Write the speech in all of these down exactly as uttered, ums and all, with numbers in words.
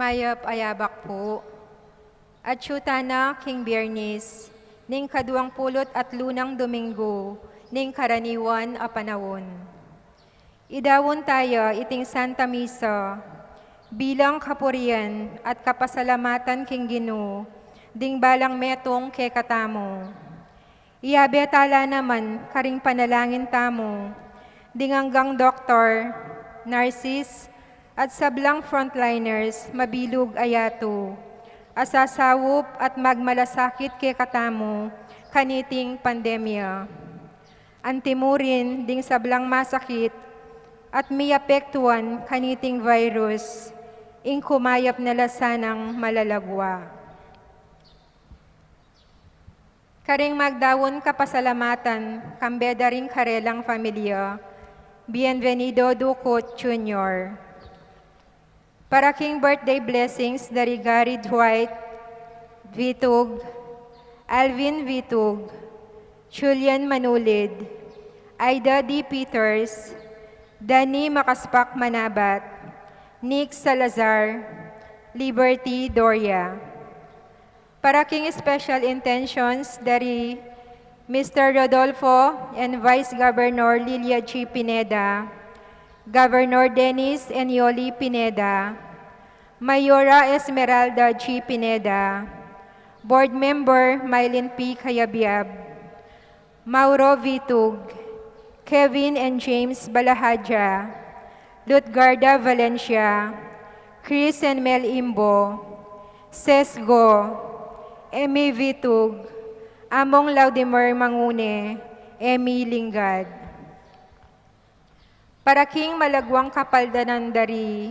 Mayap a yabak pu. Atyu tana king Biyernes ning kaduang pulu't atlu nang Dominggu ning karaniwan a panaun. Idaun taya iting Santa Misa bilang kapurian at kapasalamatan king Ginu ding balang metung kekatamu. Iyabe tala naman karing panalangin tamu ding anggang doktor, nurses, at sablang frontliners mabilug a yatu a sasaup at magmalasakit kekatamu kaniting pandemya. Antimurin ding sablang masakit at miapektuan kaniting virus, ing kumayap na la sanang malalagwa. Karing magdaun kapasalamatan, kambe da ring karelang familia, Bienvenido Ducut Junior. Para king birthday blessings dari Gary Dwight Vitug, Alvin Vitug, Julian Manulid, Aida D. Peters, Danny Makaspak Manabat, Nick Salazar, Liberty Doria. Para king special intentions dari Mister Rodolfo and Vice Governor Lilia G. Pineda, Governor Dennis and Yoli Pineda, Mayora Esmeralda G. Pineda, Board Member Mylene P. Cayabyab, Mauro Vitug, Kevin and James Balahadja, Lutgarda Valencia, Chris and Mel Imbo, Sesgo, Emmy Vitug, Among Laudimar Mangune, Emmy Lingad. Para king malagwang kapaldanan dari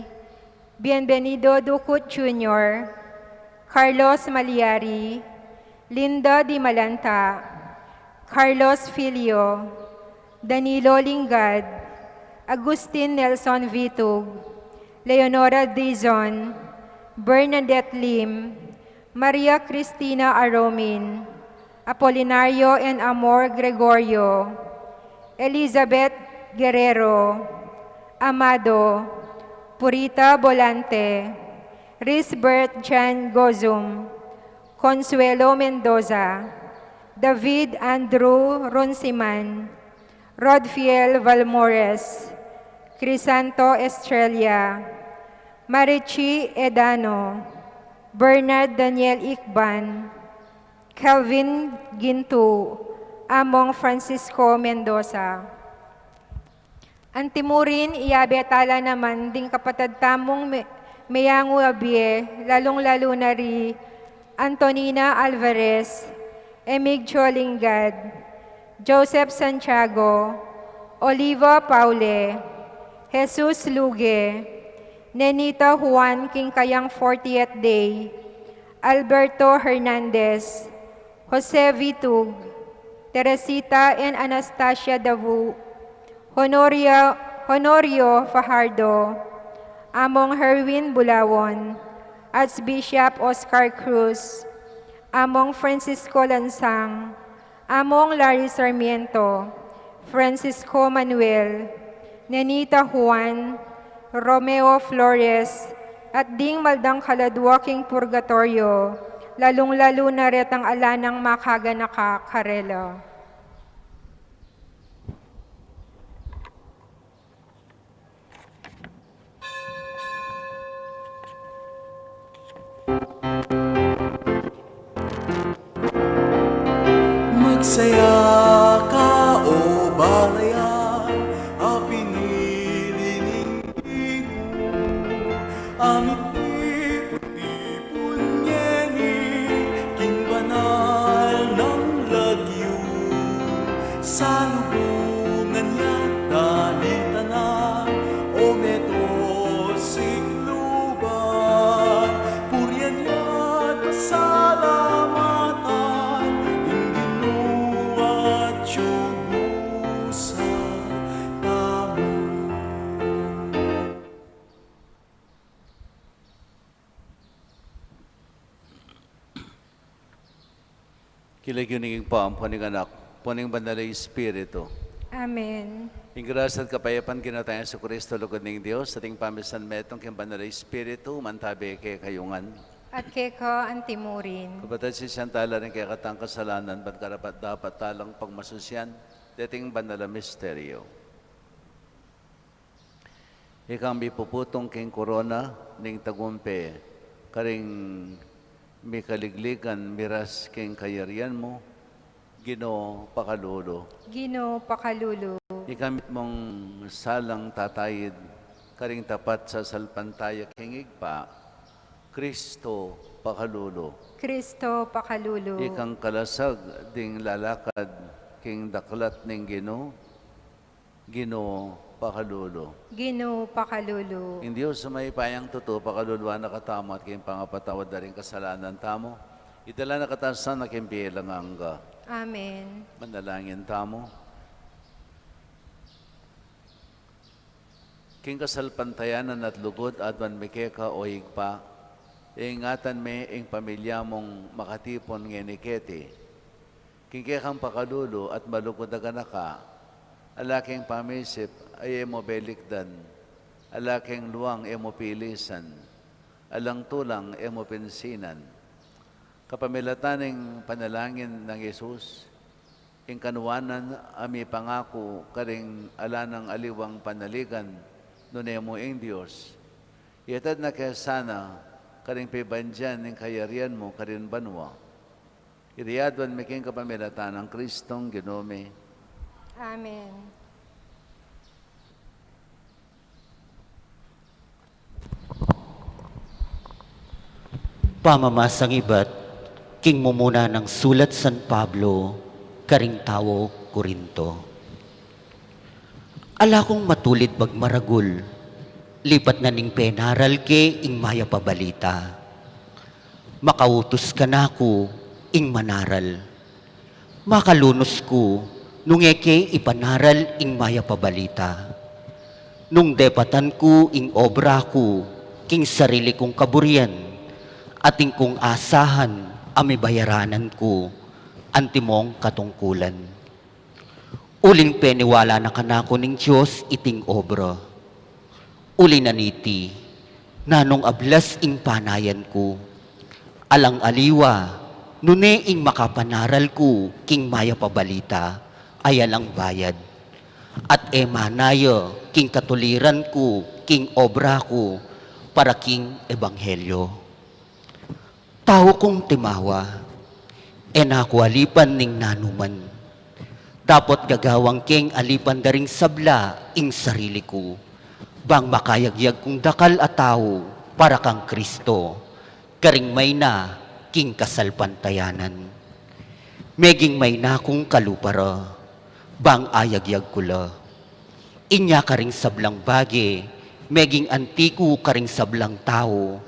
Bienvenido Ducut Junior, Carlos Maliari, Linda Di Malanta, Carlos Filio, Danilo Lingad, Agustin Nelson Vitug, Leonora Dizon, Bernadette Lim, Maria Cristina Aromin, Apolinario and Amor Gregorio, Elizabeth Guerrero, Amado, Purita Bolante, Risbert Jan Gozum, Consuelo Mendoza, David Andrew Runciman, Rodfiel Valmores, Crisanto Estrella, Marichi Edano, Bernard Daniel Icban, Kelvin Gintu, Among Francisco Mendoza. Antimurin, iyabe tala naman ding kapatad tamung me-, meyangu a bie, lalung-lalu na ri Antonina Alvarez, Emigdio Lingad, Joseph Santiago, Oliva Paule, Jesus Luge, Nenita Juan king kayang fortieth day, Alberto Hernandez, Jose Vitug, Teresita and Anastasia Davu, Honoria-, Honorio Fajardo, Among Herwin Bulawon, Archbishop Oscar Cruz, Among Francisco Lansang, Among Larry Sarmiento, Francisco Manuel, Nenita Juan, Romeo Flores, at ding maldang kaladwa king purgatoryo, lalung-lalu na retang ala nang makaganaka karela. Magsaya ka, o balayan, a pinili ning Ginu, a mitipon-tipon ngeni king banal nang lagyu. Salubungan ya't dalitan na, o meto sikluban, purian ya't pasalamatan ing Ginu at yubusan tamu. King lagyu ning Ibpa, ampon ning Anak, ampon ning Banal a Espiritu. Amen. Ing grasya at kapayapan king Ginu tang Jesucristo, lugud ning Dios, at ing pamisan metung king Banal a Espiritu, mantabi kekayu ngan. At keka antimurin. Kapatad, sisian tala ring kekatang kasalanan, ban karapat-dapat talang pagmasusyan deting banal a misteryo. Ikang mipuputung king korona ning tagumpe, karing mikaligligan miras king kayarian mu, Ginu, pakalulu. Ginu, pakalulu. Ikang mitmung salang tatayid karing tapat sasalpantaya king Ibpa, Kristo, pakalulu. Kristo, pakalulu. Ikang kalasag ding lalakad king daklat ning Ginu, Ginu, pakalulu. Ginu, pakalulu. Ing Dios a mayupayang tutu, pakaluluan na katamu at king pangapatawad da ring kasalanan tamu, idala na katamu sana king bie alang angga. Amen. Manalangin tamu. King kasalpantayanan at lugud aduan mi keka, o Ibpa, ingatan me ing pamilya mung makatipun ngeni keti. King kekang pakalulu at malugud a ganaka, ala keng pamisip a e mu belikdan, ala keng luang e mu pilisan, alang tulang e mu pinsinan. Kapamilatan ning panalangin nang Jesus, ing kanuanan a mipangaku karing ala nang aliwang panaligan, nune mu ing Dios, iatad na ke sana karing pibandian ning kayarian mu karin banua. Iti aduan mi king kapamilatan nang Kristong Ginu mi. Amen. Pamamasang ibat king mumuna nang sulat San Pablo karing tau Corinto. Ala kung matulid magmaragul, lipat na ning penaral ke ing mayap a balita. Makautus kanaku ing manaral. Makalunus ku, nung e ke ipanaral ing mayap a balita. Nung depatan ku ing obra ku king sarili kung kaburian, at ing kung asahan a mibayaranan ku, antimong katungkulan. Uling peniwala na kanaku ning Dios iting obra. Uli na niti, nanung ablas ing panayan ku. Alang aliwa, nune ing makapanaral ku king mayap a balita, ay alang bayad. At e manaya king katuliran ku king obra ku para king ebanghelyo. Tau kung timawa, e na ku alipan ning nanuman. Dapot gagawang keng alipan da ring sabla ing sarili ku, bang makayagyag kung dakal a tau para kang Kristo, karing maina king kasalpantayanan. Meging maina kung kalupa ra, bang ayagyag ku la. Inya karing sablang bage, meging anti ku karing sablang tau,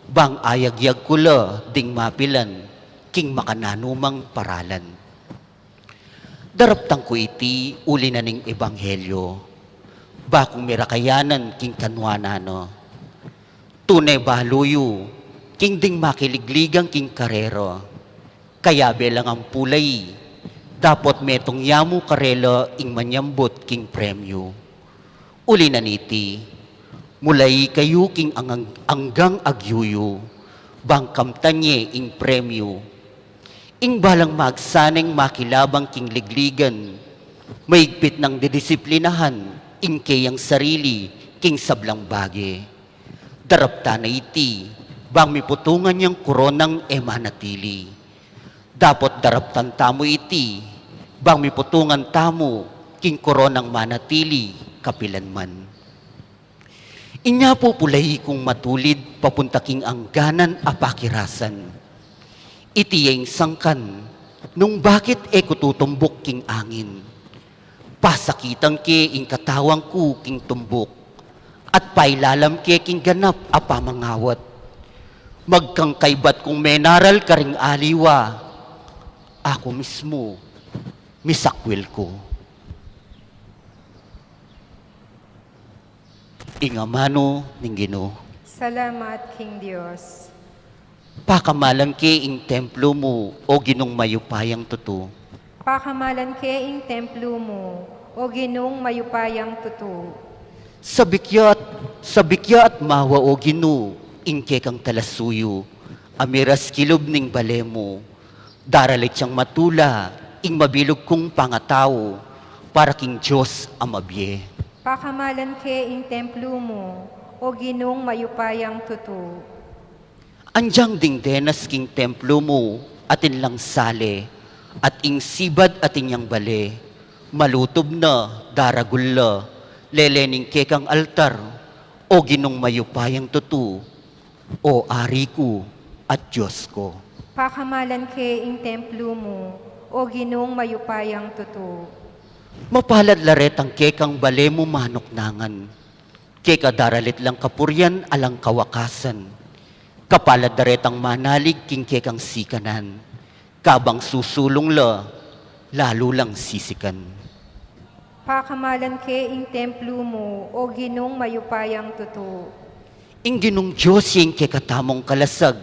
bang ayagyag ku la ding mapilan king makananumang paralan. Daraptan ku iti uli na ning ebanghelyo, ba kung mirakayanan king kanuanan na. Tune balu yu king ding makiligligan king karera, kayabe lang ampon pulayi, dapot metung ya mu karela ing manyambut king premyu. Uli na niti, mulayi kayu king ang-, anggang agyuyu, bang kamtan ye ing premyu. Ing balang magsaneng makilabang king ligligan, maigpit nang didisiplinahan ing keyang sarili king sablang bage. Daraptan na iti, bang miputungan yang koronang e manatili. Dapot daraptan tamu iti, bang miputungan tamu king koronang manatili kapilan man. Inya pupulayi kung matulid papunta king angganan a pakirasan. Iti ya ing sangkan nung bakit e ku tutumbuk king angin. Pasakitan ke ing katawan ku king tumbuk, at pailalam ke king ganap a pamangawat. Magkang kaybat kung menaral karing aliwa, aku mismu misakwil ku. Ing amanu ning Ginu. Salamat king Dios. Pakamalan ke ing templo mu, o Ginung mayupayang tutu. Pakamalan ke ing templo mu, O Ginung mayupayang tutu. Sabik ya at, sabik ya at mawa, O Ginu, ing kekang talasuyu, a miras kilub ning bale mu, daralit yang matula ing mabilug kung pangatau para king Dios a mabie. Pakamalan ke ing templu mu, O Ginung mayupayang tutu. Anyang ding denas king templu mu atin lang sale, at ing sibad atin yang bale, malutub na, daragul la, lele ning kekang altar, O Ginung mayupayang tutu, O Ari ku at Dios ku. Pakamalan ke ing templu mu, O Ginung mayupayang tutu. Mapalad la retang kekang bale mu manuknangan, keka daralit lang kapurian alang kawakasan. Kapalad da retang manalig king kekang sikanan, kabang susulung la, lalu lang sisikan. Pakamalan ke ing templu mu, O Ginung mayupayang tutu. Ing Ginung Dios ya ing kekatamung kalasag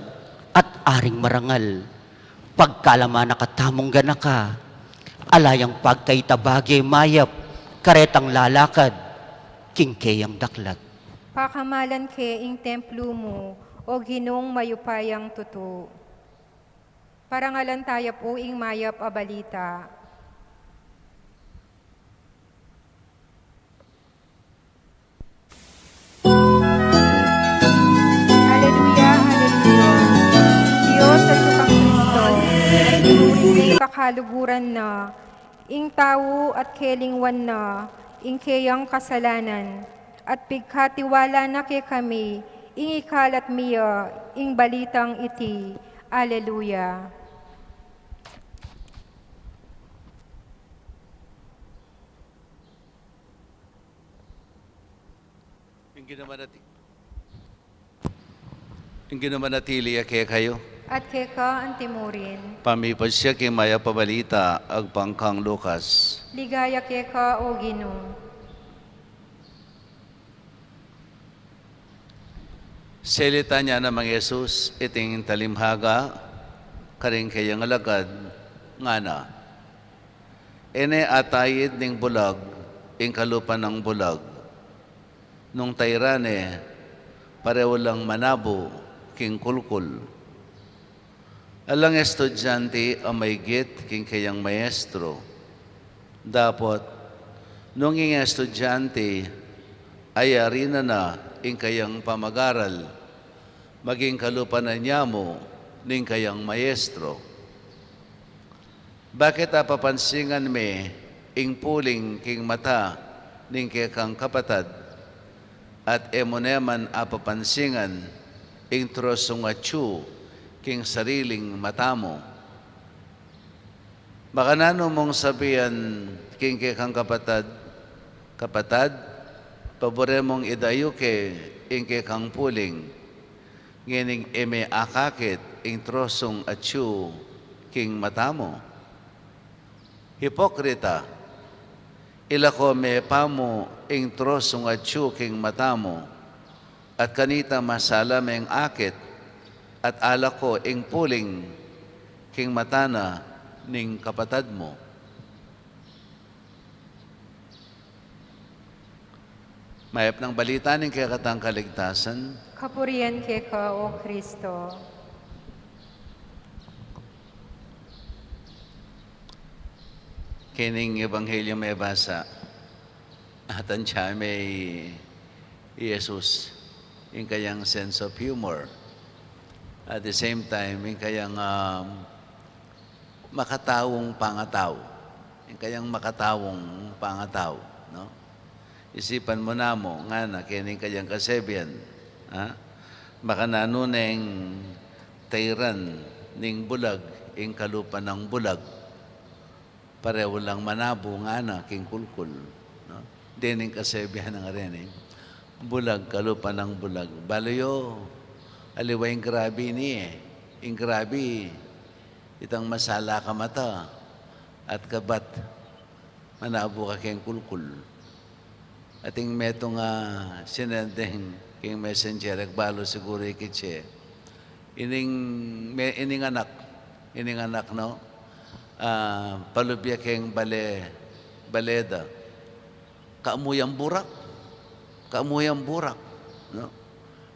at aring marangal. Pagkalaman na katamung ganaka, ala yang pagkaitabage mayap karetang lalakad king keyang daklat. Pakamalan ke ing templu mu, O Ginung mayupayang tutu. Parangalan taya pu ing mayap a balita. Aleluya, aleluya. Dios at kang Kristo, ing pakaluguran na, ing tau at kelingwan na ing keyang kasalanan, at pigkatiwala na kekami ing ikalat mi ya ing balitang iti. Aleluya. Ing Ginu manati-, ing Ginu manatili ya kekayu. At keka antimurin. Pamipasya king mayap a balita agpang kang Lucas. Ligaya keka, O Ginu. Salitan ya namang Jesus iting talimhaga karing keyang alagad, ngana: E ne ataid ning bulag ing kalupa nang bulag. Nung tairan ne, pareho lang manabu king kulkul. Alang estudyante a maigit king keyang maestro. Dapot, nung ing estudyante, ayari na na ing keyang pamag-aral, maging kalupa na nya mu ning keyang maestro. Bakit apapansingan me ing puling king mata ning kekang kapatad, at e mu ne man apapansingan ing trosung atyu king sariling mata mu? Makananu mung sabian king kekang kapatad, Kapatad, pabure mung idayuke ing kekang puling, ngening e me akakit ing trosung atyu king mata mu? Hipokrita, ilako me pa mu ing trosung atyu king mata mu, at kanita masala meng akit at alako ing puling king mata na ning kapatad mu. Mayap nang balita ning kekatang kaligtasan. Kapurian keka, O Kristo. Kening ebanghelyo mebasa, atin ya me i Jesus, ing kayang sense of humor. At the same time, ing kayang, um, makataung pangatau. Ing kayang makataung pangatau, no? Isipan mu namu, ngana, keni ing kayang kasebian, ha? Makananu neng tairan ning bulag ing kalupa nang bulag, pareho lang manabu, ngana, king kulkul, no? Dening kasebian nang reni, bulag kalupa nang bulag. Balu yu, aliwa ing grabe ini, e. Ing grabe, itang masala ka mata at kabat manabu ka keng kulkul. Atin metung a sinendeng king messenger, e ku balu siguru ikit ye. Ining me-, ining anak, ining anak, no? Ah, palub ya keng bale, bale da. Kamu yang burak, kamu yang burak, no?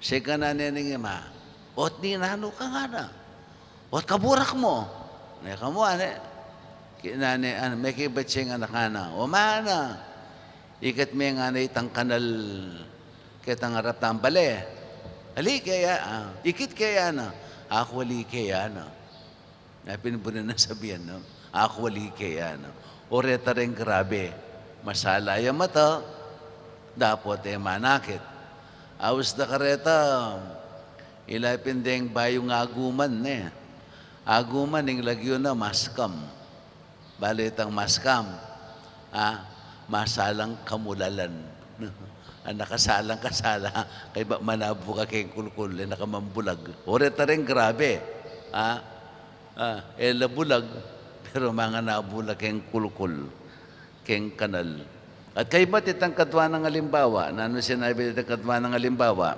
Seka na ne ning ima, ot ninanu ka ngana, ot kaburak mu. Ne kamu ane, ki-, nane, ano, mekibat ya ing anak ngana, o mana, ikit me ngana itang kanal ketang arap tang bale. Ali ke ya, ah, ikit ke ya na, aku ali ke ya na. Pin buri nang sabian, no? Aku ali ke ya, no? O reta reng grabe, masala ya mata, dapot e manakit. Aus da kareta, ila pin deng bayung aguman, ne. Aguman, ing lagyu na maskam. Bale itang maskam, ah, masalang kamulalan. Ang nakasalang kasala, kaybat manabu ka keng kulkul, e na ka man bulag. O reta reng grabe, ah, ah, e la bulag, pero manganabu la keng kulkul, keng kanal. At kaybat itang kadwa nang alimbawa, nanu sinabi itang kadwa nang alimbawa?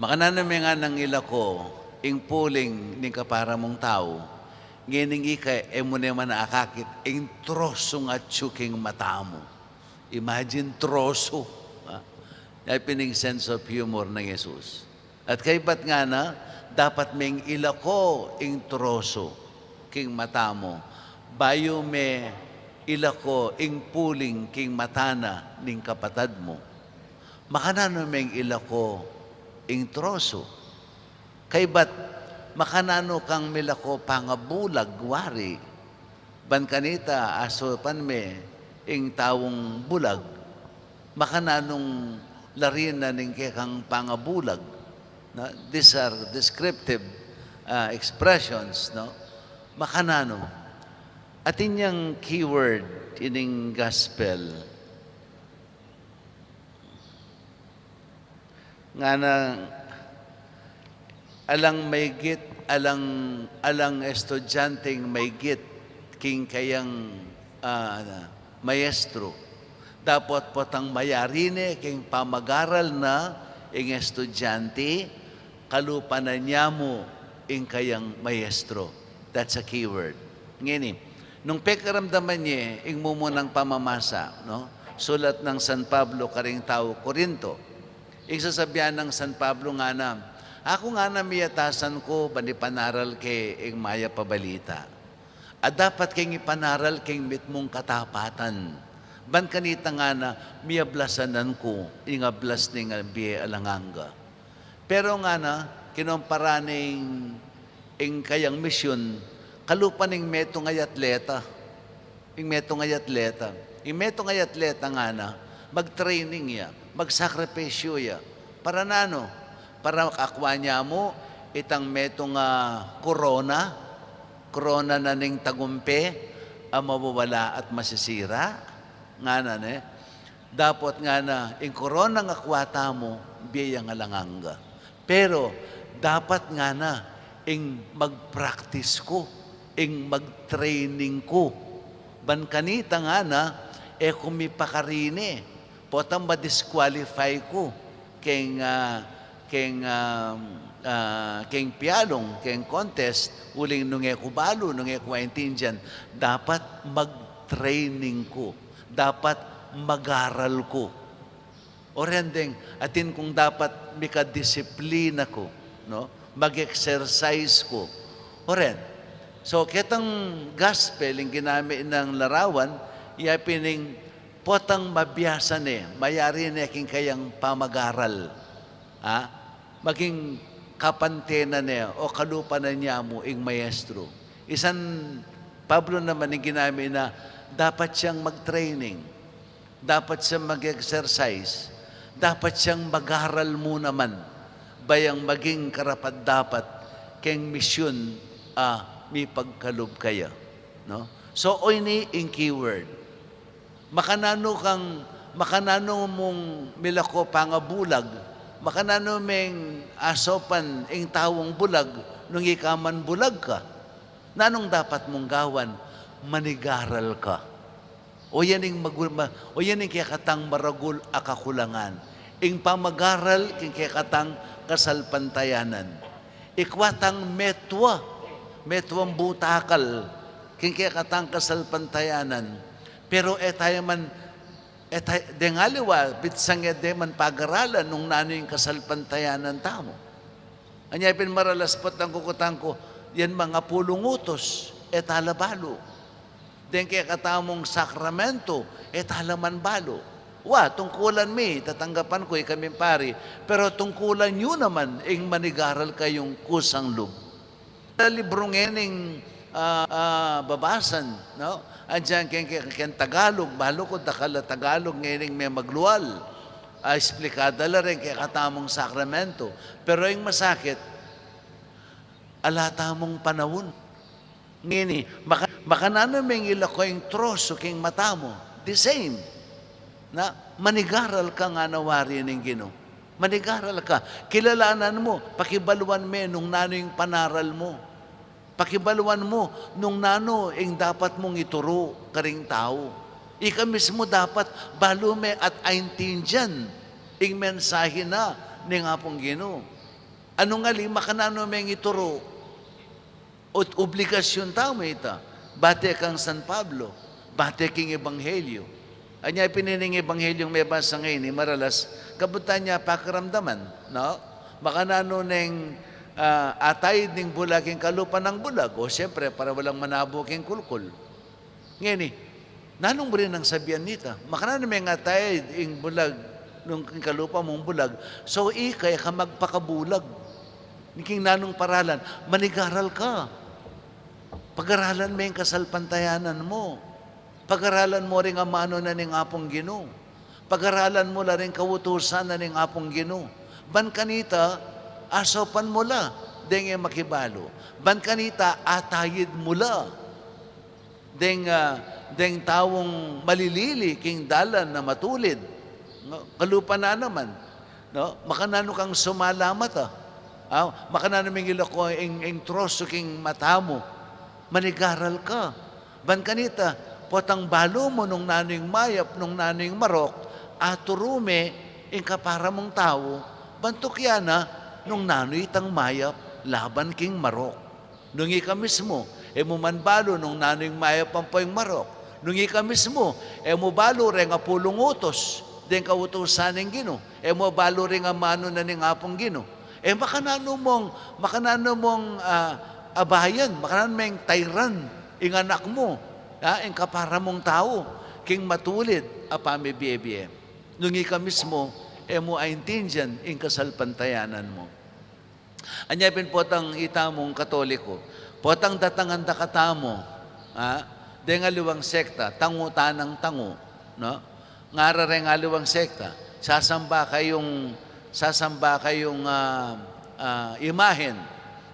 Makananu me nganang ilako ing puling ning kapara mung tau, ngening ika e mu ne man akakit ing trosu ning atyu king mata mu. Imagine, trosu. Ha? Yapin ing sense of humor nang Jesus. At kaybat ngana, dapat meng ilako ing trosu king mata mu, bayu me ilako ing puling king mata na ning kapatad mu. Makananu meng ilako ing trosu? Kaybat makananu kang milako pangabulag wari? Ban kanita, asupan me ing taung bulag, makananung lari na ning kekang pangabulag? Na, these are descriptive, ah, expressions, no? Makananu. Atin yang keyword ining gospel. Ngana, alang maygit, alang, alang estudyanteng maygit king kayang, ah, maestro. Dapot potang mayari ne king pamagaral na ing estudyante, kalupa na niya mu ing kayang maestro. That's a keyword. Ngeni, nung pekaramdaman ye ing mumunang pamamasa, no? Sulat nang San Pablo karing tau Corinto. Ing sasabian nang San Pablo ngana, aku ngana miyatasan ku ban ipanaral ke ing mayap a balita. At dapat keng ipanaral keng mitmung katapatan. Ban kanita ngana, miyablasanan ku ing ablas ning bie alang angga. Pero ngana, kinompara ne ing, ing kayang misyun, kalupa ning metung a atleta. Ing metung a atleta. Ing metung a atleta ngana, mag-training ya, magsakripisyu ya. Para nanu? Para makakua niya mu itang metung a korona, korona na ning tagumpe a mawawala at masisira. Ngana ne, dapot ngana, ing koronang akua tamu, bie yang alang angga. Pero dapat ngana, ing mag-practice ku, ing mag-training ku. Ban kanita ngana, e ku mipakarine, potang ma-disqualify ku keng, ah, keng, ah, ah, keng pialung, keng contest, uling nung e ku balu, nung e ku aintindian, dapat mag-training ku, dapat mag-aral ku. O ren deng, atin kung dapat mikadisiplina ku, no? Mag-exercise ku. O ren. So, ketang gospel, ing ginamit nang larawan, ya pin ing potang mabiasa ne, mayari ne king kayang pamagaral. Ha? Maging kapante na ne, o kalupa na niya mu ing maestro. I San Pablo naman ing ginamit na dapat siyang mag-training. Dapat siyang mag-exercise. Dapat siyang mag-aral mu naman. Bayang maging karapat-dapat keng misyun a mipagkalub kaya. No? So, o ini ing keyword. Makananu kang, makananu mung milako pangabulag? Makananu meng asopan ing taung bulag nung ika man bulag ka? Nanung dapat mung gawan? Manigaral ka. O yan ing magul-, ma-, o yan ing kekatang maragul a kakulangan. Ing pamagaral king kekatang kasalpantayanan. Ikwa tang metua, metuang butakal king kekatang kasalpantayanan. Pero e taya man E ta-, deng aliwa, bitsa e de man pagaralan nung nanu ing kasalpantayanan tamu. Anya pin maralas potang kukutan ku, yan mang apulung utus, e tala balu. Deng kekatamung sakramento, e tala man balu. Wa, tungkulan mi, tatanggapan ku, ikaming pari, pero tungkulan yu naman ing manigaral kayung kusang lub. Libru ngening, ah, ah, babasan, no? Andiyan keng, keng, keng Tagalog, balu ku dakal a Tagalog ngening memaglual. Ah, eksplikada la ring kekatamung sakramento. Pero ing masakit, ala tamung panaun. Ngeni, maka-, makananu meng ilako ing trosu king mata mu? The same. Na, manigaral ka, ngana wari ning Ginu. Manigaral ka. Kilalanan mu, pakibaluan me nung nanu ing panaral mu. Pakibaluan mu nung nanu ing dapat mung ituru karing tau. Ika mismu dapat balu me at aintindian ing mensahe na ning Apung Ginu. Anu ngali, makananu meng ituru? Ot obligasyun tamu ita, bate kang San Pablo, bate king Ebanghelyo. Anya pin ining Ebanghelyo mebasa ngeni, maralas, kabud ta ne pakiramdaman, no? Makananu neng, ah, atayid ning bulag king kalupa nang bulag, o siyempre, para walang manabu king kulkul. Ngeni, nanung buri nang sabian nita? Makananu meng atayid ing bulag nung king kalupa mung bulag? So, ika, e ka magpakabulag. King nanung paralan, manigaral ka. Pagaralan me ing kasalpantayanan mu. Pagaralan mu ring amanu na ning Apung Ginu. Pagaralan mu la ring kautusan na ning Apung Ginu. Ban kanita, asaupan mu la deng e makibalu. Ban kanita, atayid mu la deng, ah, deng taung malilili king dalan a matulid. No? Kalupa na naman, no? Makananu kang sumalamat, ah. Ah, makananu meng ilako ing, ing trosu king mata mu. Manigaral ka. Ban kanita, potang balu mu nung nanu ing mayap, nung nanu ing marok, aturu me ing kapara mung tau, ban tukyan na nung nanu itang mayap laban king marok. Nung ika mismu, e mu man balu nung nanu ing mayap ampo ing marok. Nung ika mismu, e mu balu reng apulung utus deng kautusan ning Ginu. E mu balu ring amanu na ning Apung Ginu. E makananu mung, makananu mung, ah, abayan, makananu meng tayran ing anak mu, ah, ing kapara mung tau, king matulid a pamibie-bie. Nung ika mismu, e mu aintindian ing kasalpantayanan mu. Anya pin potang itamung Katoliko, potang datangan da katamu, ha? Deng aliwang sekta, tangu tanang tangu, no? Ngara reng aliwang sekta, sasamba kayung, sasamba kayung, ah, ah, imahen,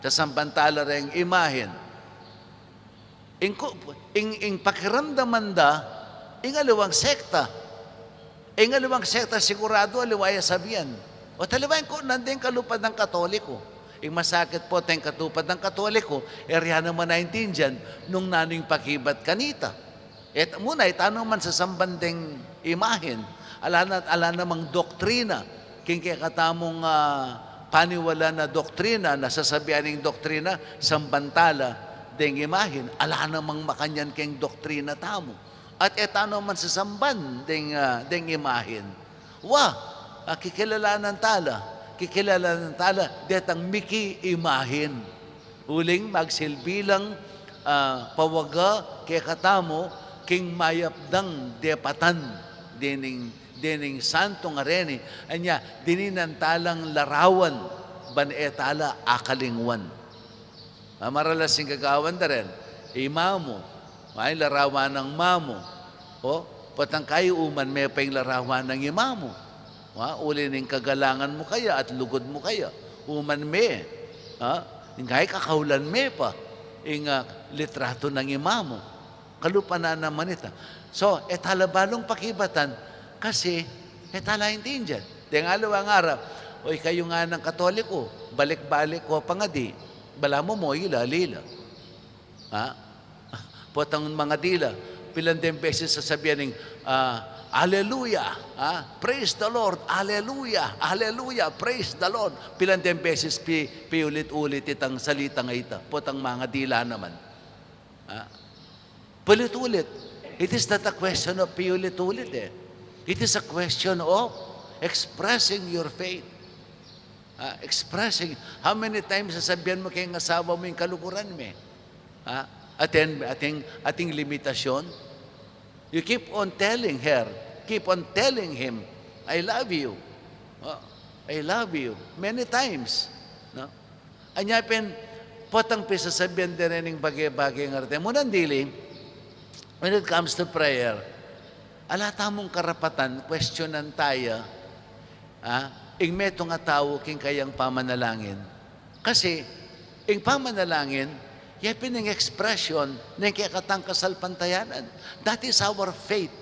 sasamban tala reng imahen. Ing ku-, ing, ing pakiramdaman da, ing aliwang sekta. Ing aliwang sekta siguradu aliwa ya sabian. O taliwa ing ku nanding kalupad nang Katoliko. Ing masakit potang kalupad nang Katoliko, e rya naman aintindian nung nanu ing pakibat kanita. E ta-, muna, e tanu man sasamban deng imahen. Ala na, ala namang doktrina. King kekatamung, ah, paniwalan a doktrina, na sasabian ing doktrina, samban tala deng imahen. Ala namang makanyan keng doktrina tamu. At e tanu man sasamban deng, ah, deng imahen. Wa, ah, kikilalanan tala, kikilalanan tala detang miki imahen. Uling magsilbi lang, ah, pawaga kekatamu king mayap dang depatan dening, dening santung areni, anya, dininan talang larawan ban e tala akalingwan. Ah, maralas ing gagawan da ren, imamu, ay, larawan nang mamu. O, potang kayu uman me pa ing larawan nang imamu. Wa, uli ning kagalangan mu kaya at lugud mu kaya, uman me, ha? Ing kaya kakaulan me pa ing, ah, litratu nang imamu. Kalupa na naman ita. So, e tala balung pakibatan, kasi e tala aintindian. Deng aliwang arap, o ikayu nganang Katoliko, balik-balik ko pangadi, balamu mo ila-lila. Ha? Potang mangadi la, pilan deng beses sasabian ing, ah, "Aleluya, ah, praise the Lord, aleluya, aleluya, praise the Lord." Pilan deng beses pi-, piulit-ulit itang salitang ita, potang mangadi la naman. Ha? Paulit-ulit. It is not a question of piulit-ulit, e. It is a question of expressing your faith. Ah, expressing. How many times sasabian mu keng asawa mu ing kaluguran me? Ah, atin, ating, ating limitasyon. You keep on telling her, keep on telling him, "I love you. Oh, I love you." Many times. No? Anya pin, potang pisasabian de rin ing bage-bage nga rate. Munang dili, when it comes to prayer, ala tamung karapatan, questionan taya, ah, ing metung a tau king kayang pamanalangin. Kasi, ing pamanalangin, ya pin ing expression ning kekatang kasalpantayanan. That is our faith.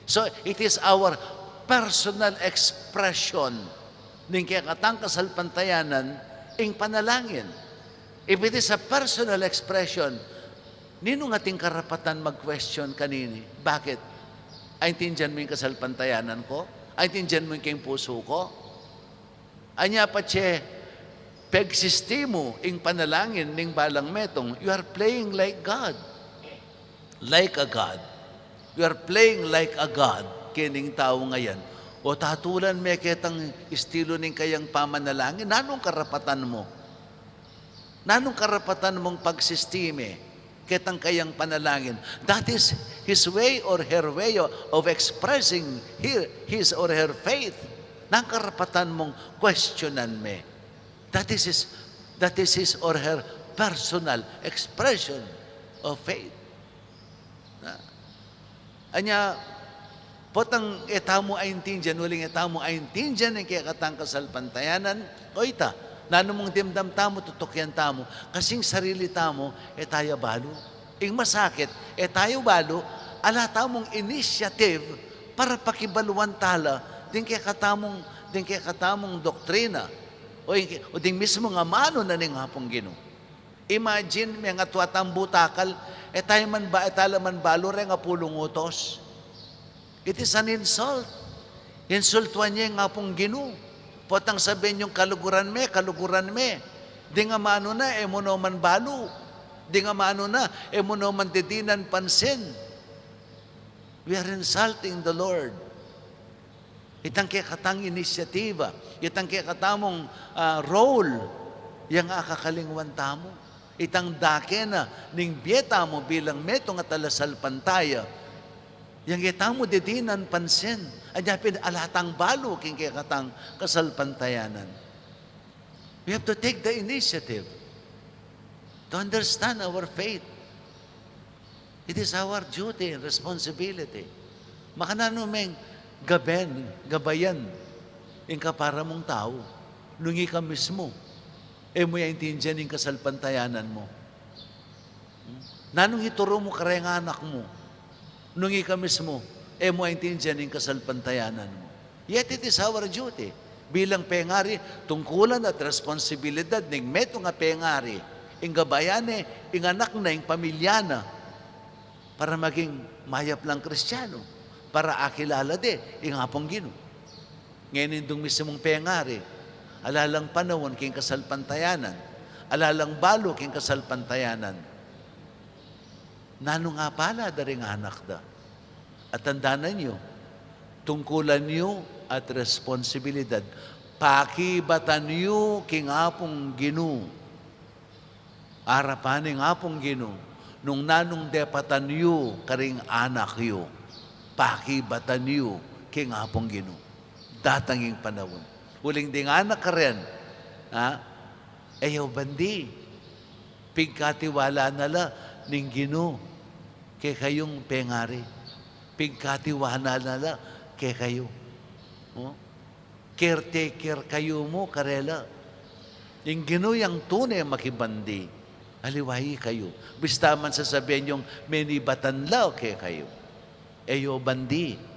So, it is our personal expression ning kekatang kasalpantayanan, ing panalangin. If it is a personal expression, ninung ating karapatan mag-question kanini? Bakit? Aintindian mu ing kasalpantayanan ku? Aintindian mu ing keng pusu ku? Anya patse pegsisti mu ing panalangin ning balang metung, you are playing like God. Like a God. You are playing like a God kening tau ngayan. O tatulan me ketang estilo ning kayang pamanalangin, nanung karapatan mu? Nanung karapatan mung pagsistime ketang kayang panalangin? That is his way or her way of expressing her, his or her faith. Nanung karapatan mung questionan me? That is his, that is his or her personal expression of faith. Na, anya, potang e tamu aintindian, uling e tamu aintindian ing kekatang kasalpantayanan, o ita, nanu mung dimdam tamu, tutukian tamu, kasi ing sarili tamu, e taya balu. Ing masakit, e taya balu, ala tamung initiative para pakibaluan tala ding kekatamung, ding kekatamung doktrina, o ing, o ding mismung amanu na ning Apung Ginu. Imagine, mengatua tang butakal, e taya man ba, e tala man balu reng apulung utos. It is an insult. Insultuan ye ing Apung Ginu. Potang sabian yung, "Kaluguran me, kaluguran me." Ding amanu na, e mu no man balu. Ding amanu na, e mu no man didinan pansin. We are insulting the Lord. Itang kekatang inisyatiba, itang kekatamung, ah, role, yang akakalingwan tamu. Itang dake na ning bie tamu bilang metung a talasalpantaya, yang e tamu didinan pansin, anya pin ala tang balu king kekatang kasalpantayanan. We have to take the initiative to understand our faith. It is our duty and responsibility. Makananu meng gaben, gabayan ing kapara mung tau, nung ika mismu e mu ya aintindian ing kasalpantayanan mu? Nanung ituru mu kareng anak mu, nung ika mismu e mu aintindian ing kasalpantayanan mu? Yet it is our duty. Bilang pengari, tungkulan at responsibilidad ning metung a pengari, ing gabayan ne ing anak na, ing pamilya na, para maging mayap lang Kristiyanu, para akilala de ing Apung Ginu. Ngeni nung mismung pengari, ala lang panaun king kasalpantayanan, ala lang balu king kasalpantayanan, nanung apala da ring anak da? At tandanan yu, tungkulan yu at responsibilidad, pakibatan yu king Apung Ginu. Arapan ning Apung Ginu, nung nanung depatan yu karing anak yu, pakibatan yu king Apung Ginu. Datang ing panaun, uling ding anak karen, ha? E yu bandi, pigkatiwala na la ning Ginu kekayung pengari. Pigkatiwala na la kekayu. O? Caretaker kayu mu karela. Ing Ginu yang tune makibandi, aliwa ikayu. Bista man sasabian yung menibatan la kekayu, e yu bandi.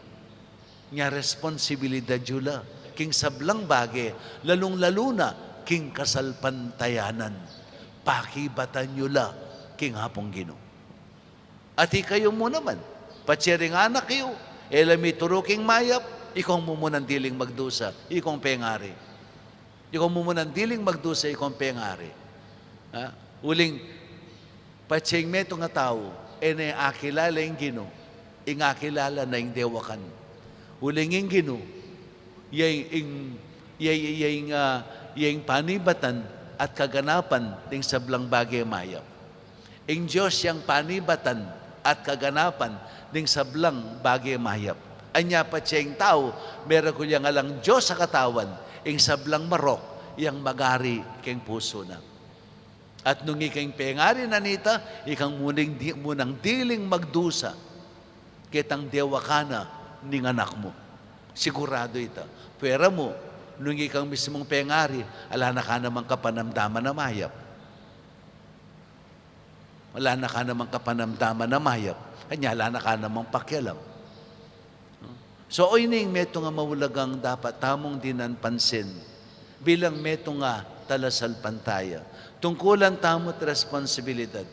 Nya responsibilidad yu la king sablang bage, lalung-lalu na king kasalpantayanan. Pakibatan yu la king Apung Ginu. At ikayu mu naman, patse ring anak yu, e la mituru king mayap, ikaw mu munang diling magdusa, ikong pengari. Ikaw mu munang diling magdusa, ikong pengari. Ha? Uling, patse ing metung a tau, e ne akilala ing Ginu, ing akilala na ing dewakan. Uling ing Ginu, ya ing, ya, ya ing, ah, ya ing panibatan at kaganapan ding sablang bage mayap. Ing Dios yang panibatan at kaganapan ding sablang bage mayap. Anya pa, ing tau, meragul yang alang Dios a katawan, ing sablang marok yang magari keng pusu na. At nung ikang pengari na nita, ikang munang di-, munang diling magdusa, ketang dewakan na ning anak mu. Siguradu ita. Pwera mu, nung ikang mismung pengari, ala na ka namang kapanamdaman a mayap. Ala na ka namang kapanamdaman a mayap. Kanya ala na ka namang pakialam. So, o ini ing metung a maulagang dapat tamung dinan pansin bilang metung a talasalpantaya. Tungkulan tamu't responsibilidad.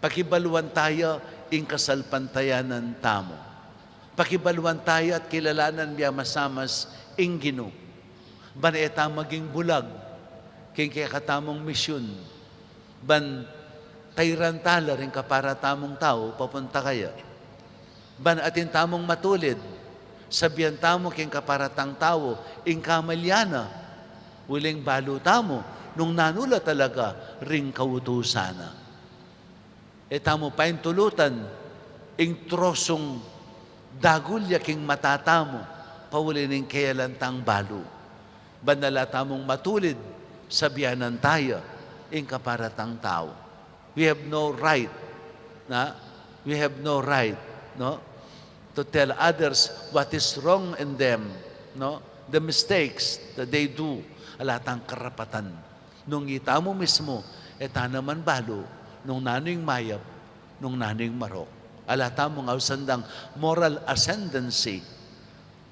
Pakibaluan taya ing kasalpantayanan tamu. Pakibaluan taya at kilalanan mia masamas ing Ginu. Ban e ta maging bulag king kekatamung misyun. Ban tairan tala ring kapara tamung tau papunta kaya. Ban atin tamung matulid, sabian tamu king kapara tang tau ing kamalian na, uling balu tamu nung nanu la talaga ring kautusan na. E tamu paintulutan ing trosung dagul ya king mata tamu, pauli ning keyalan tang balu. Ban ala tamung matulid, sabianan taya ing kapara tang tau. We have no right, na? We have no right, no? To tell others what is wrong in them, no? The mistakes that they do. Ala tang karapatan. Nung itamu mismu, e ta naman balu nung nanu ing mayap, nung nanu ing marok. Ala tamung ausan dang moral ascendancy.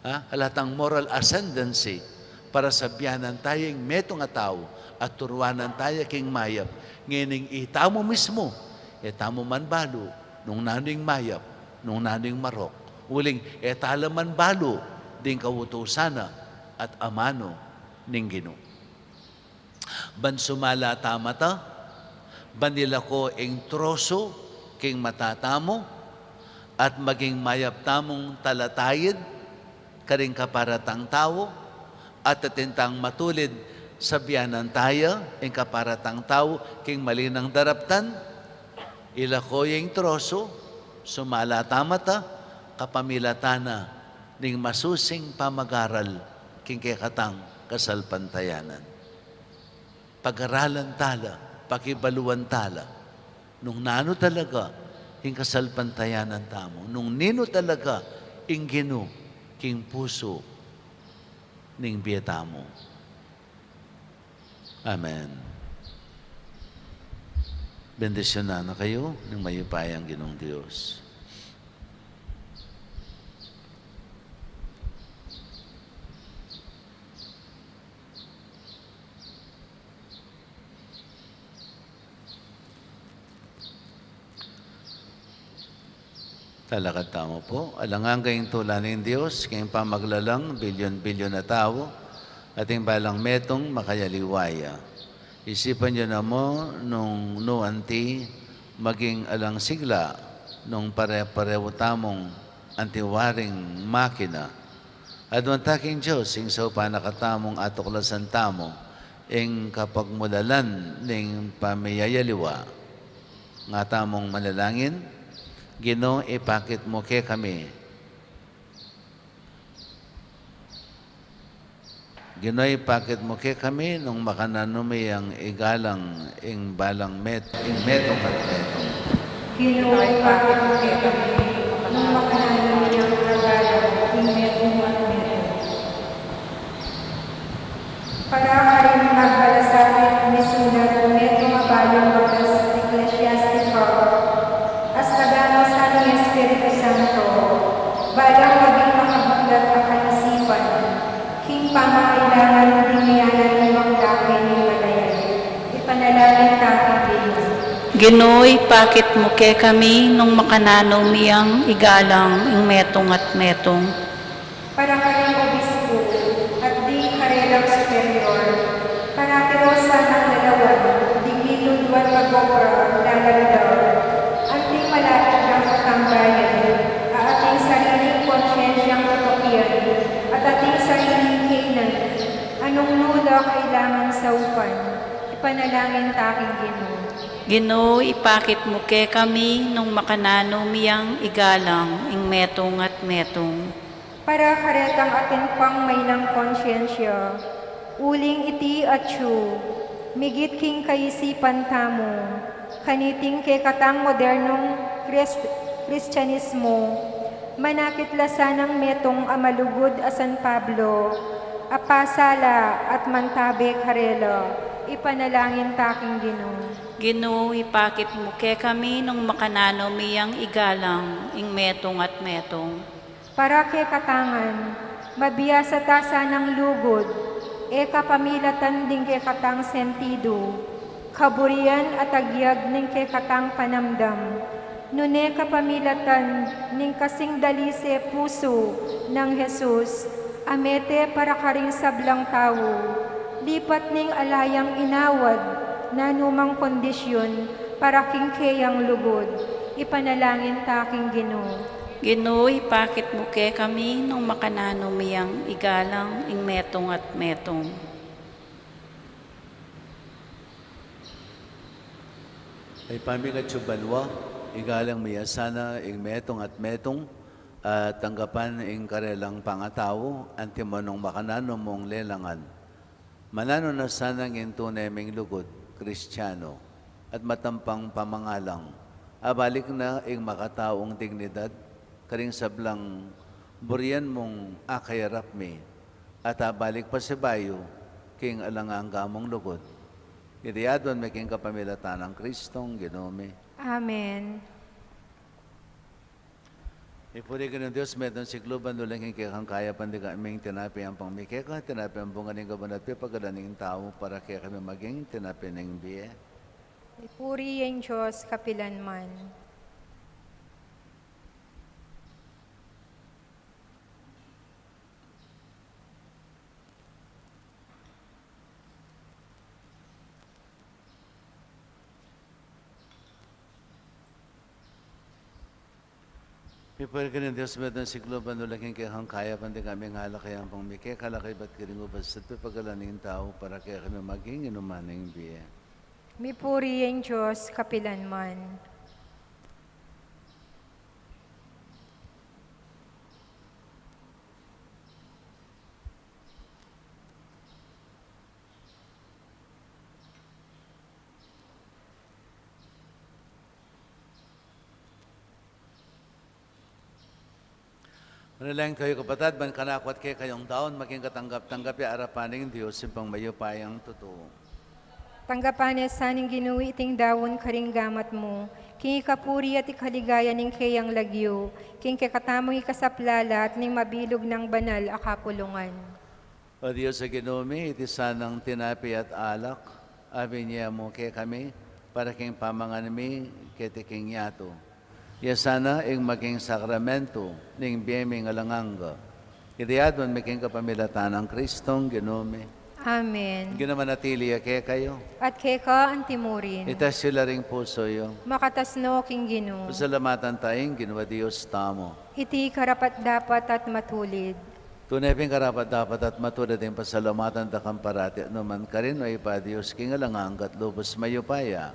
Ha? Ala tang moral ascendancy para sabianan taya ing metung a tau at turuanan taya king mayap. Ngening itamu mismu, e tamu man balu nung nanu ing mayap, nung nanu ing marok. Uling e tala man balu ding kautusan na at amanu ning Ginu. Ban sumala tama ta, ban ilako ing trosu king mata tamu, at maging mayap tamung talataid karing kapara tang tau, at atin tang matulid sabianan taya ing kapara tang tau king malinang daraptan, ilako ya ing trosu, sumala tama ta, kapamilatan na ning masusing pamagaral king kekatang kasalpantayanan. Pagaralan tala, pakibaluan tala, nung nanu talaga ing kasalpantayanan tamu, nung ninu talaga ing Ginu king pusu ning bie tamu. Amen. Bendisyunan na kayu ning mayupayang Ginung Dios. Talakad tamu pu. Alang angga ing tula ning Dios king pamaglalang bilyun-bilyun a tau, ating balang metung makayaliwa ya. Isipan yu na mu nung nu anti maging alang sigla nung pare-parehu tamung anti waring makina. Aduan ta king Dios ing saupan na katamung atuklasan tamu ing kapagmulalan ning pamiyayaliwa. Nga tamung manalangin. Ginu, ipakit mu kekami. Ginu, ipakit mu kekami nung makananu mi yang igalang ing balang met-, ing metung at metung. Ginu, ipakit mu kekami nung makananu mi yang igalang ing metung at metung. Para karing magbalasakit misulat metung a balung batas Ecclesiastes, a sagana sa ning Espiritu Santo, balang maging makabuklat a kaisipan king pamangailangan ding mayanan ning bakla keni ning balayan. Ipanalangin ta king Ginu. Ginu, ipakit mu kekami nung makananu mi yang igalang ing metung at metung. Para karing obispo at ding karelang superior, para kirosa nang lalawan ding mitutuan pag-obra at lalamdaw, anting malaing dang katambayan, a ating sariling konsyensyang tutukian, Panalangin ta king Ginu. Ginu, ipakit mu kekami nung makananu mi yang igalang ing metung at metung. Para karetang atin pang mainang konsyensya, uling iti atyu, migit king kaisipan tamu, kaniting kekatang modernong Krist-, Kristianismo, manakit la sanang metung a malugud a San Pablo, a pasala at mantabe karela, ipanalangin ta king Ginu. Ginu, ipakit mu kekami nung makananu mi yang igalang ing metung at metung. Para kekatangan, mabiasa ta sanang lugud, e kapamilatan ding kekatang sentidu, kaburian at agyag ning kekatang panamdam, nune kapamilatan ning kasing dalise pusu nang Jesus, a mete para karing sablang tau, lipat ning ala yang inawad nanumang kondisyun para king keyang lugud, ipanalangin ta king Ginu. Ginu, ipakit mu kekami nung makananu mi yang igalang ing metung at metung. Ibpa mi, atsu ka banua, igalang mi ya sana ing metung at metung, at tanggapan ing karelang pangatau, antimo nung makananu mung lelangan. Mananu na sana ing tune ming lugud Kristiano at matampang pamangalang, abalik na ing makataung dignidad karing sablang burian mung akayarap mi, at abalik pasibayu king alang angga mung lugud. Iti adwan mi king kapamilatan nang Kristong Ginu mi. Amen. Ipuri ka ning Dios, metung sikluban, uling king kekang kayapan dika ming tinape ampang mi keka, tinape ampang bunga ning kabanalan at pepagalan ning tau, para kekami maging tinape ning bie. Ipuri ing Dios kapilanman. Pipurian ka ning Dios, metung sikluban, uling king kekang kayapan dika ming alak ampang mi keka, alak ibat karing ubas at pepagalan ning tau, para kekami maging inuman ning bie. Mipuri ing Dios kapilanman. Manalangin kayu, kapatad, ban kanaku at kekayu, daun maging katanggap-tanggap ya arapan ning Dios, Ibpang mayupayang tutu. Tanggapan na sa ning Ginu iting daun karing gamat mu, king ikapuri at ikaligaya ning keyang lagyu, king kekatamung ikasaplalat ning mabilug nang banal a kapulungan. O Dios a Ginu mi, iti sanang tinape at alak a binye mu kekami para king pamangan mi keti king yatu, ya sana ing maging sakramentu ning bie ming alang angga. Iti adwan mi king kapamilatan nang Kristong Ginu mi. Amen. Ing Ginu manatili ya kekayu. At keka antimurin. Itas yu la ring pusu yu. Makatas no king Ginu. Pasalamatan ta ing Ginu a Dios tamu. Iti karapat-dapat at matulid. Tune pin karapat-dapat at matulid ing pasalamatan da kang parati at nukarin man, O Ibpa, Dios king alang angga at lubus mayupaya,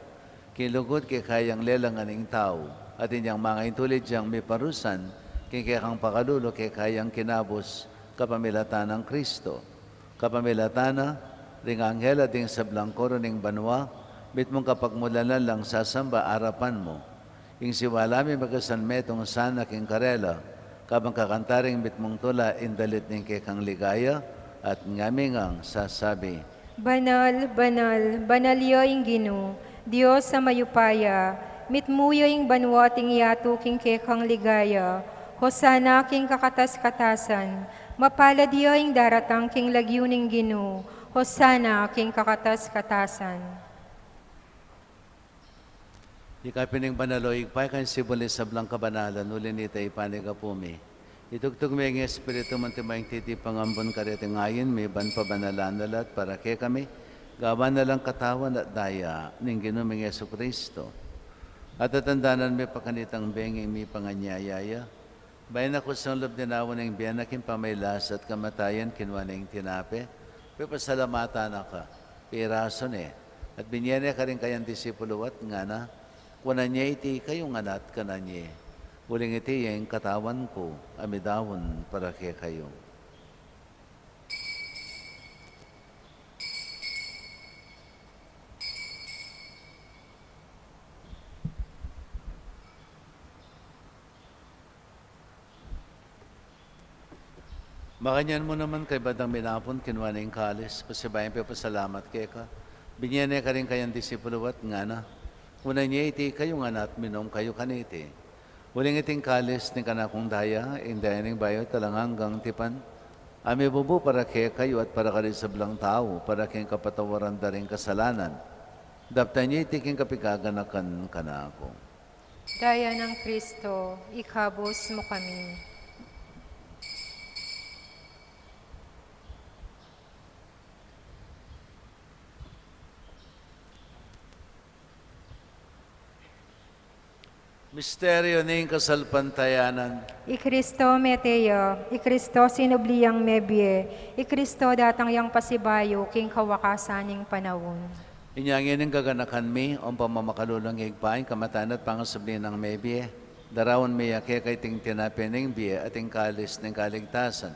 king lugud kekayang lelangan ing tau, at inyang mangaintulid yang miparusan king kekang pakalulu kekayang kinabus, kapamilatan nang Kristo. Kapamilatan na, ring anghel at ding sablang koro ning banua, mitmung kapagmulanan lang sasamba arapan mu. Ing siwala mi makasanmetung sana king karela, kabang kakanta ring mitmung tula ing dalit ning kekang ligaya, at ngami ngang sasabi: Banal, banal, banal ya ing Ginu, Dios a mayupaya, mitmu ya ing banua at ing yatu king kekang ligaya. Hosana king kakatas-katasan, mapalad ya ing daratang king lagyu ning Ginu, Hosana king kakatas-katasan. Ika pin ing banal, O Ibpa, ika ing sibul ning sablang kabanalan, uli na nita ipanyawad mu pu mi. Itugtug mu ing Espiritu mu antimo ing titipang ambun kareting ain mi, ban pabanalan na la at para kekami, gawan na lang katawan at daya ning Ginu ming Jesucristo. At tatandanan mi pa kanitang bengi ing mipanganyaya ya, bayu na kusang lub dinaun ing bie na king pamagkasakit at kamatayan, kinua ne ing tinape, pepasalamatan na ka, pirasu ne, At binye ne karing kayang disipulu at ngana, kunan ye iti kayu ngan at kanan ye. Uling iti ya ing katawan ku, a midaun para kekayu. Makanyan mu naman, kaybat dang minapun, kinua ne ing kalis, pasibayu yang pepasalamat keka, binye ne karing kayang disipulu at ngana, kunan ye iti kayu ngan at minum kayu kaniti. Uling iti ing kalis ning kanakung daya, ing daya ning bayu at alang anggang tipan, a mibubu para kekayu at para karing sablang tau, para king kapatawaran da ring kasalanan. Daptan ye iti king kapigaganakan kanaku. Daya nang Kristo, ikabus mu kami. Misteryu ning kasalpantayanan. I Kristo mete ya, i Kristo sinubli yang mebie, i Kristo datang yang pasibayu king kawakasan ning panaun. Inya ngeni gaganakan mi, o pamamakalulung Ibpa, ing kamatayan at pangasubli nang mebie, daraun mi ya keka iting tinape ning bie at ing kalis ning kaligtasan.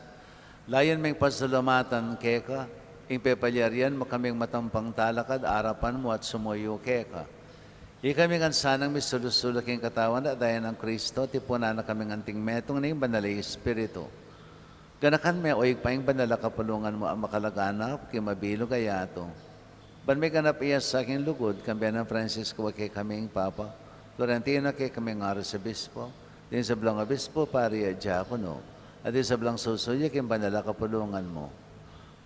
Layun ming pasalamatan keka, ing pepalyarian mu kaming matampang talakad arapan mu at sumuyu keka. Ikami ngan sanang misulu-sulu king katawan at daya nang Kristo, tipunan na kaming anting metung ning Banal a Espiritu. Ganakan me, o Ibpa, ing banal a kapulungan mu a makalaganap king mabilug a yatu. Ban miganap ya sa king lugud, kambe nang Francisco a kekaming Papa, Florentino a kekaming Arsobispo, ding sablang obispo, pari at diakono, at ding sablang susuyu king banal a kapulungan mu.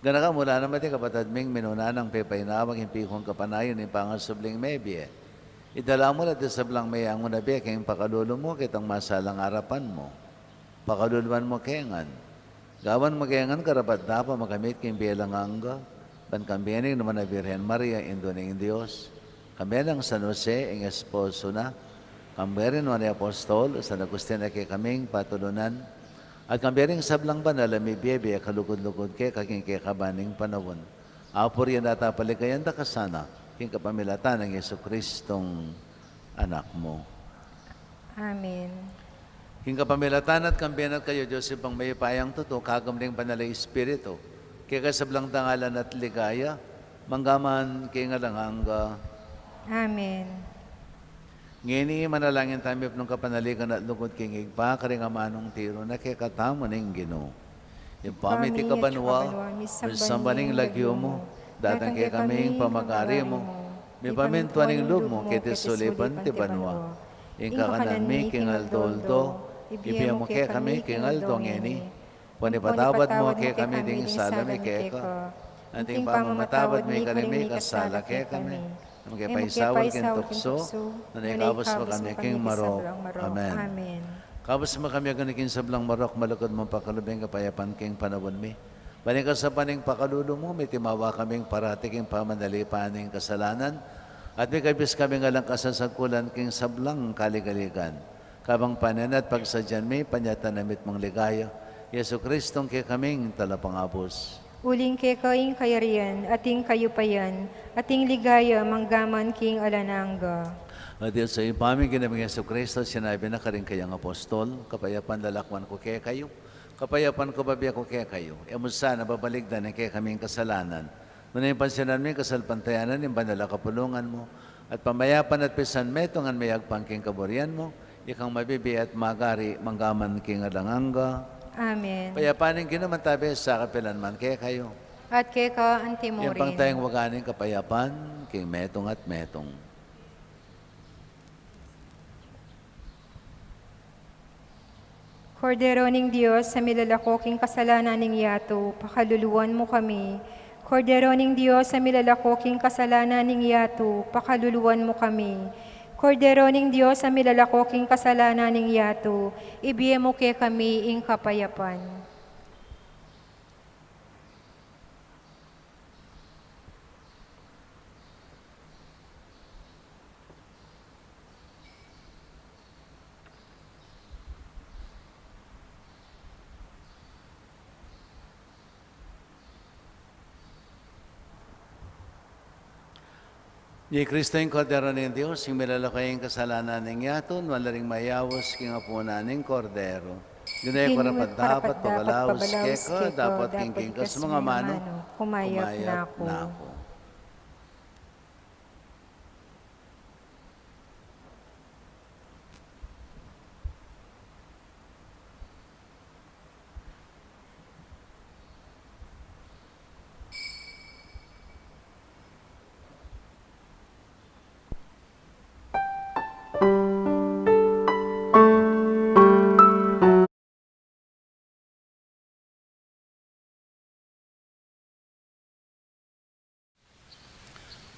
Ganakan mu la naman ding kapatad ming minuna nang pepainawa king pikung kapanayan ning pangasubling mebie. Idala mu la ding sablang meyangu na bie king pakalulu mu, ketang masalang arapan mu. Pakaluluan mu ke ngan. Gawan mu ke ngan karapat-dapat makamit king bie alang angga, ban kambe ning nuan a Birhen Maria, Indu ning Dios, kambe nang San Jose, ing esposo na, kambe ring nuan a apostol, San Agustin a kekaming patulunan, at kambe ring sablang banal a mibie-bie kalugud-lugud keka king kekaban ning panaun. Apurian da at apaligayan da ka sana, king kapamilatan nang Jesucristong Anak mu. Amen. King kapamilatan na at kambe na at kayu, Dios Ibpang mayupayang tutu, kagum ning Banal a Espiritu, keka sablang dangalan at ligaya, mangga man king alang angga. Amen. Ngeni, manalangin tamu, mipnung kapanaligan at lugud king Ibpa, karing amanung tiru na kekatamu ning Ginu. Ibpa mi, atiu ka banua, misamban ya ing lagyu mu, datang kekami ing pamagari mu, mipamintuan ing lub mu keti sulip anti banua. Ing kakanan mi king aldo-aldo, ibie mu kekami king aldo ngeni. Ampon ipatawad mu kekami ding sala mi keka, anti ing pamamatawad mi karing mikasala kekami. E mu ke paisaul king tuksu, nune ikabus mu kami king marok. Amen. Amen. Ikabus mu kami ngeni king sablang marok, malugud mung pakalub ing kapayapan king panaun mi. Ban king saup ning pakalulu mu, mitimawa kaming parati king pamanalipan ning kasalanan, at mikabus kaming alang kasasagkulan king sablang kaligaligan. Kabang panenayan at pagsadyan mi, panyatang na mitmung ligaya, Jesucristong kekaming Talapangabus. Uling keka ing kayarian, at ing kayupayan, at ing ligaya, mangga man king alang angga. At Dios a Ibpa mi, king lagyu nang Jesucristo, sinabi na karing kayang apostol, kapayapan lalakwan ku kekayu, kapayapan ku bibie ku kekayu. E mu sana babalikdan ing kekaming kasalanan, nune pansinan mu ing kasalpantayanan ning banal a kapulungan mu, at pamayapan at pisan metungan mayagpang king kaburian mu, ikang mabibie at magari mangga man king alang angga. Amen. Ing kapayapan ning Ginu mantabi sa kapilan man kekayu. At keka anti mu rin. Ing pangtayang waga ning kapayapan, king metung at metung. Kordero ning Dios, a milalako king kasalanan ning yatu, pakaluluan mu kami. Kordero ning Dios, a milalako king kasalanan ning yatu, pakaluluan mu kami. Kordero ning Dios, a milalako king kasalanan ning yatu, ibie mu kekami ing kapayapan. Ini i Kristo, ing Kordero ning Dios, ing milalako king kasalanan ning yatu. Nuan la ring mayaus king apunan ning Kordero. Di na ku karapat-dapat pabalaus keka, dapot king kekang amanu, kumayap na ku.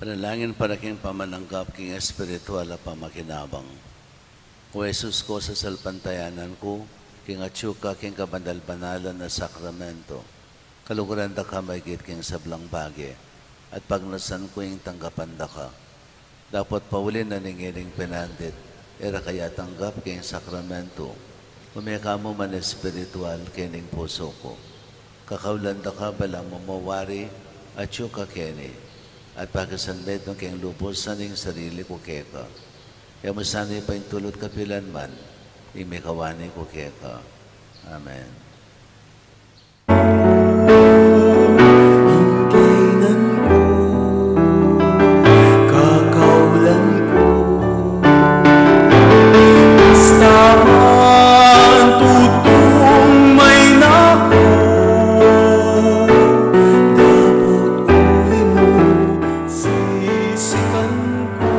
Panalangin para king pamananggap king espiritual a pamakinabang. O Jesus ku, sasalpantayanan ku king atyu ka king kabanal-banalan a sakramento. Kaluguran da ka maigit king sablang bage, at pagnasan ku ing tanggapan da ka. Dapot pauli na ning ining penandit, e ra ka atanggap king sakramento, ume ka mu man espiritual king pusu ku. Kakaulan da ka balamu mu wari atyu ka keni, at pakisanmetung king lubusan ing sarili ku keka. E mu sana paintulut kapilan man ing mikawani ku keka. Amen. Ing kainan ku, kakaulan ku, basta man tutung maina ku, dapot uli mu sisikan ku,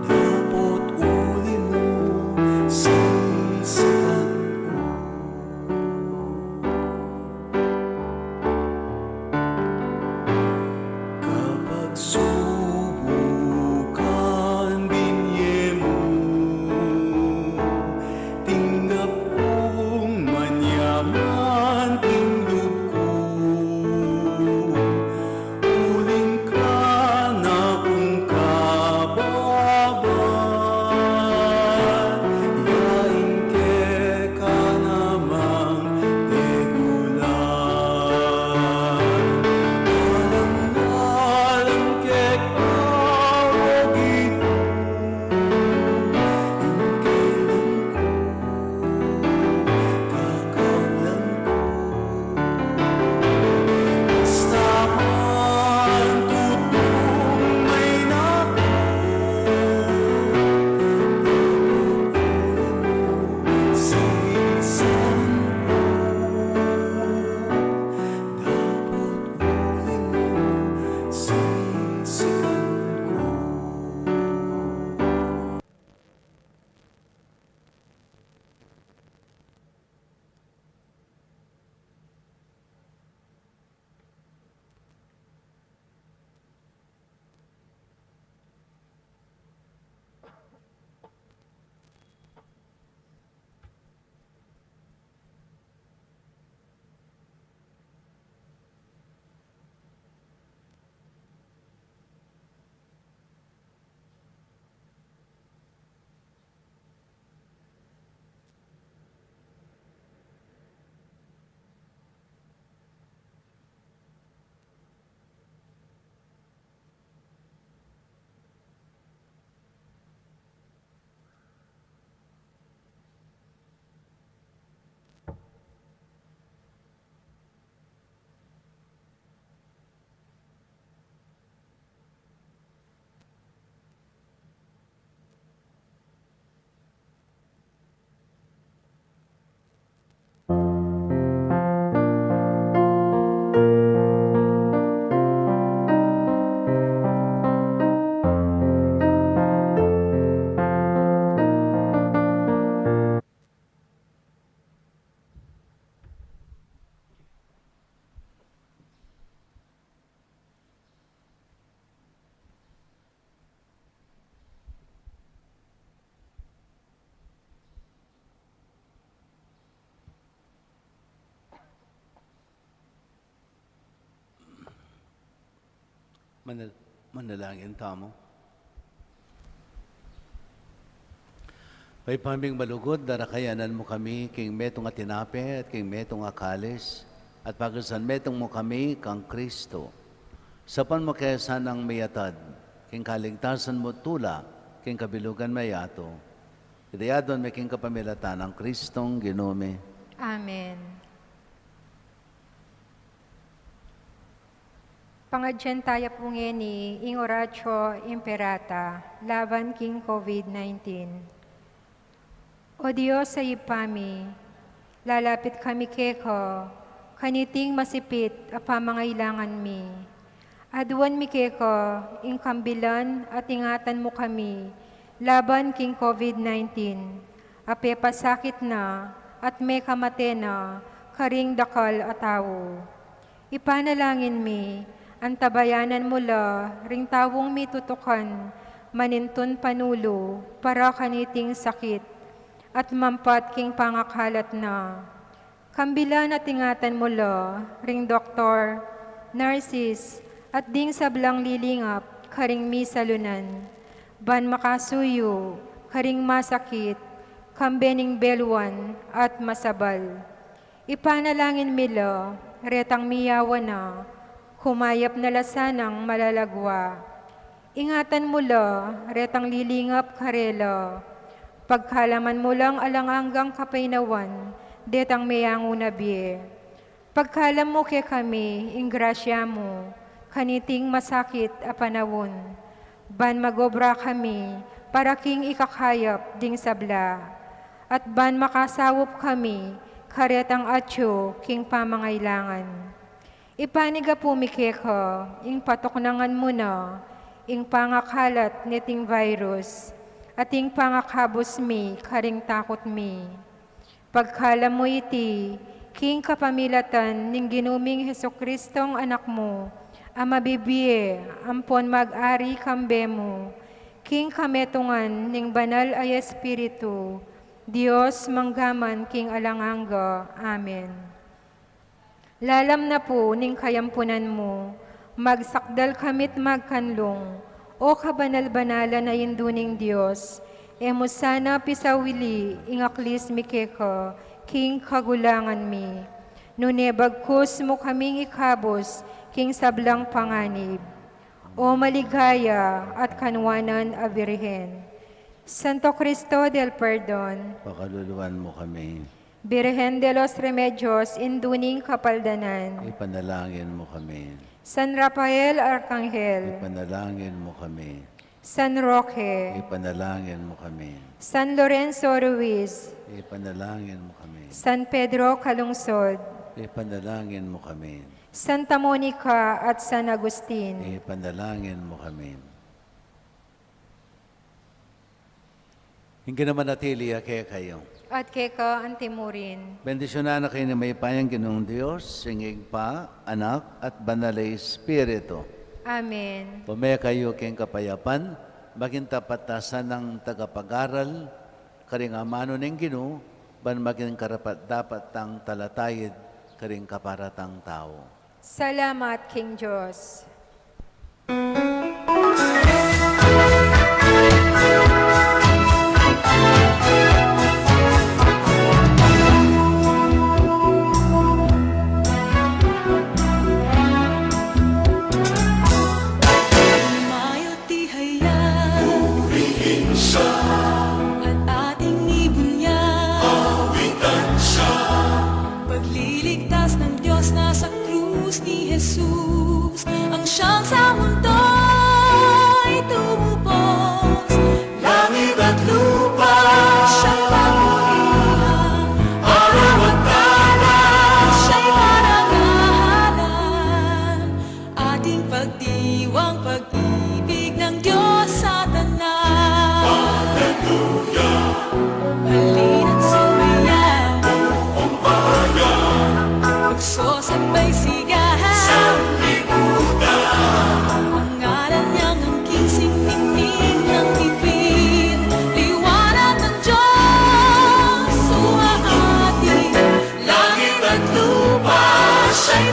dapot uli mu sisikan ku. Kapag subukan, binye mu, tinggap kung manyaman king lub ku. Uling ka na kung kababa, ya ing keka namang tegulan. Alang-alang keka, o Ginu, ing kainan ku, kakaulan ku. Manal-, manalangin tamu. Ibpa ming malugud, darakayanan mu kami king metung a tinape at king metung a kalis, at pagsanmetung mu kami kang Kristo. Saupan mu ke sanang miyatad king kaligtasan mu tula king kabilugan mayatu. Iti aduan mi king kapamilatan nang Kristong Ginu mi. Amen. Pangadyan taya pu ngeni ing Oratio Imperata laban king COVID nineteen. O Dios a Ibpa mi, lalapit kami keka kaniting masipit a pamangailangan mi. Aduan mi keka ing kambilan at ingatan mu kami laban king COVID nineteen a pepasakit na at mekamate na karing dakal a tau. Ipanalangin mi, antabayanan mu la ring taung mitutukan manintun panulu para kaniting sakit at mampat king pangakalat na. Kambilan at ingatan mu la ring doktor, nurses, at ding sablang lilingap karing misalunan, ban makasuyu karing masakit, kambe ning beluan at masabal. Ipanalangin mi la retang miyawa na, kumayap na la sanang malalagwa. Ingatan mu la retang lilingap karela. Pagkalaman mu lang alang anggang kapaynawan detang meyangu na bie. Pagkalam mu kekami ing grasya mu kaniting masakit a panaun, ban magobra kami para king ikakayap ding sabla, at ban makasaup kami karetang atyu king pamangailangan. Ipanigapu mi keka ing patuknangan mu na ing pangakalat niting virus at ing pangakabus mi karing takut mi. Pagkalam mu iti king kapamilatan ning Ginu ming Jesucristong Anak mu, a mabibie ampon mag-ari kambe mu king kametungan ning Banal a Espiritu, Dios, mangga man king alang angga. Amen. Lalam na pu ning kayampunan mu, magsakdal kami't magkanlung, O kabanal-banalan a Indu ning Dios, e mu sana pisawili ing aklis mi keka king kagulangan mi, nune bagkus mu kaming ikabus king sablang panganib. O maligaya at kanwanan a Birhen. Santo Cristo del Perdon. Pakaluluan mu kami. Birhen de los Remedios, Indu ning Kapaldanan. Ipanalangin mu kami. San Rafael Arkanghel. Ipanalangin mu kami. San Roque. Ipanalangin mu kami. San Lorenzo Ruiz. Ipanalangin mu kami. San Pedro Calungsod. Ipanalangin mu kami. Santa Monica at San Agustin. Ipanalangin mu kami. Ing Ginu manatili ya kekayu. At keka antimurin. Bendisyunan na kayu ning mayupayang Ginung Dios, ing Ibpa, Anak, at Banal a Espiritu. Amen. Pumaya kayu king kapayapan, maging tapat ta sanang tagapag-aral karing amanu ning Ginu, ban maging karapat-dapat tang talatayid karing kaparatang tau. Salamat king Dios. Mayut di hayan, purihin siya, at ating ibunyag, awitan siya. Pagliligtas ng Diyos nasa krus ni Jesus, ang siyang sa mundo'y tumubos. Langit at lupa, siya'y papurihan, araw at tala, siya'y parangalan. Ating pagdiwang pag-ibig ng Diyos sa tanan. Hallelujah. Halina't sumayaw, buong bayan. Magsosabay sigahan, sanlibutan. Ang ngalan niyang angking siningning ng bibig. Liwanag ng Diyos, umahatid. Langit at lupa, siya'y